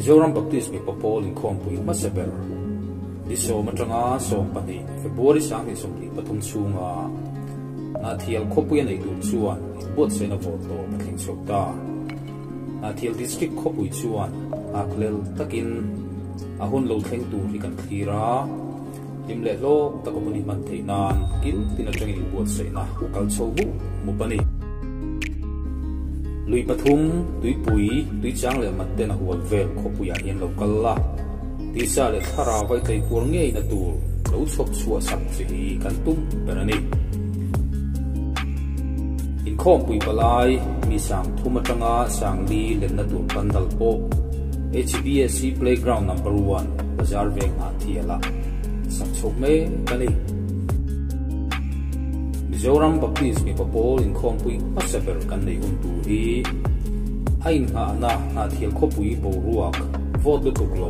Mizoram Baptist mipa pawl inkhawmpui hmasa ber ni sawm atanga 12 February 2023 chhunga Hnahthial khawpui a neih tur chuan inbuatsaihna vawr tawp a thleng chho ta. Hnahthial District khawpui chuan nghakhlel takin a hun lo thleng tur hi kan thlir a, hlim leh hlawk taka hun i hman theih nan kil tin atangin inbuatsaihna a kal chho mup mup a ni. Lui pathum, tuipui, tuichang leh mat ten a hual vel khawpuiah hian lo kal la, tisa leh thlarau vai tleipuar ngeina tur lo chhawp chhuah sak che hi kan tum ber a ni. Inkhawmpui palai, mi sang thum atanga sang li lenna tur pandal pawh HBSC Playground Number One, Bazar Veng Hnahthialah sak chhoh mek a ni. Mizoram Baptist mipa pawl inkhawmpui hmasa ber kan nei hun tur hi a inngahna Hnahthial khawpui boruak vawt lutuk lo,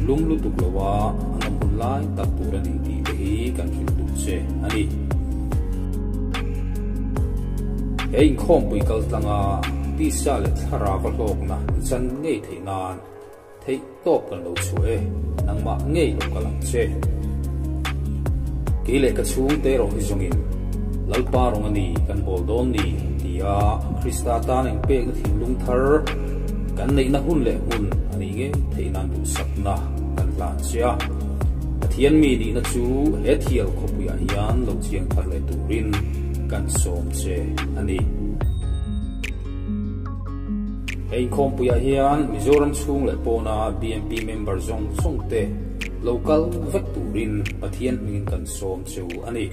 lum lutuk loa an awm hun lai tak tur a ni tih te hi kan hrilh duh che a ni. He inkhawmpui kal tlanga tisa leh thlarau a hlawkna i chan ngei theih nan theih tawp kan lo chhuah e, nangmah ngei lo kal ang che. Kei leh ka chhungte erawh hi zawngin Lalpa rawng a ni kan bawl dawn ni tia Krista tan engpekna thinlung thar kan neihna hun leh hmun a nih ngei theih nan duhsakna kan hlan che a. Pathian mi nihna chu he thial khawpuiah hian lo chiang thar leh turin kan sawm che a ni. He inkhawmpuiah hian Mizoram chhung leh pawna BMP member zawng zawng te lo kal vek turin Pathian hmingin kan sawm che u a ni.